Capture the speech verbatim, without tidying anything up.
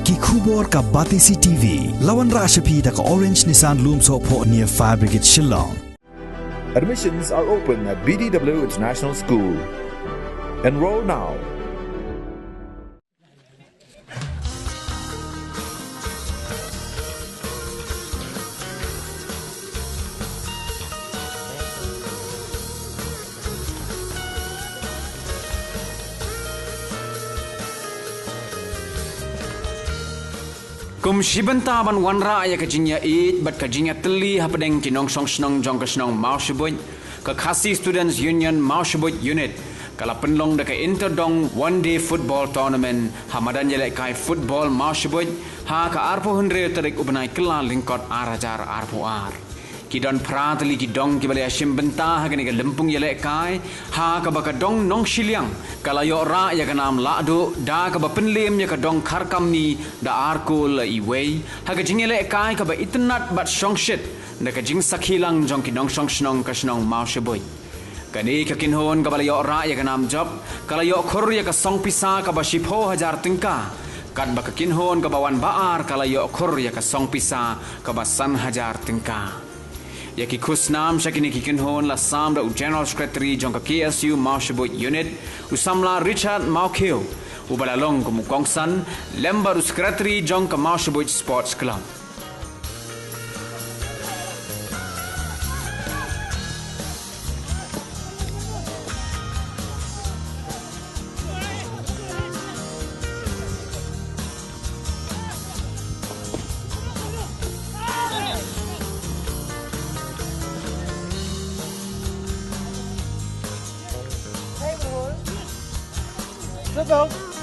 Ki khubor ka Batesi T V. La wanrah sha phi da ka Orange Nissan Lumsohphoh near Fire Brigade Shillong. Admissions are open at B D W International School. Enroll now. Kum shi bynta ban wanrah ïa ka jingïaieit bad ka jingïatylli hapdeng ki nongshong shnong jong ka shnong Mawshbuit, ka Khasi Students Union Mawshbuit Unit ka la pynlong da ka Interdong One Day Football Tournament ha madan ïalehkai football Mawshbuit ha ka arphew hynriew tarik u bnai Kyllalyngkot ar hajar arphew ar. Ki don phra tylli ki dong kiba la ïashim bynta ha kane ka lympung ïalehkai, ha kaba ka dong Nongshiliang ka la ïoh rah ïa ka nam lahduh da kaba pynliem ïa ka dong Kharkamni da ar kol la iwei, ha ka jingïalehkai kaba itynnad bad shongshit da ka jingsakhi lang jong ki nongshong shnong ka shnong Mawshbuit. Kane ka kynhun kaba la ïoh rah ïa ka nam jop ka la ïoh khur ïa ka song pisa kaba shiphew hajar tyngka, katba ka kynhun kaba wan ba ar ka la ïoh khur ïa ka song pisa kaba san hajar tyngka. Ïa ki khusnam sha kine ki kynhun la sam da u General Secretary jong ka K S U Mawshbuit Unit, u samla Richard Mawkhiew, uba la long kum u kongsan lem bad u Secretary jong ka Mawshbuit Sports Club. Sit down.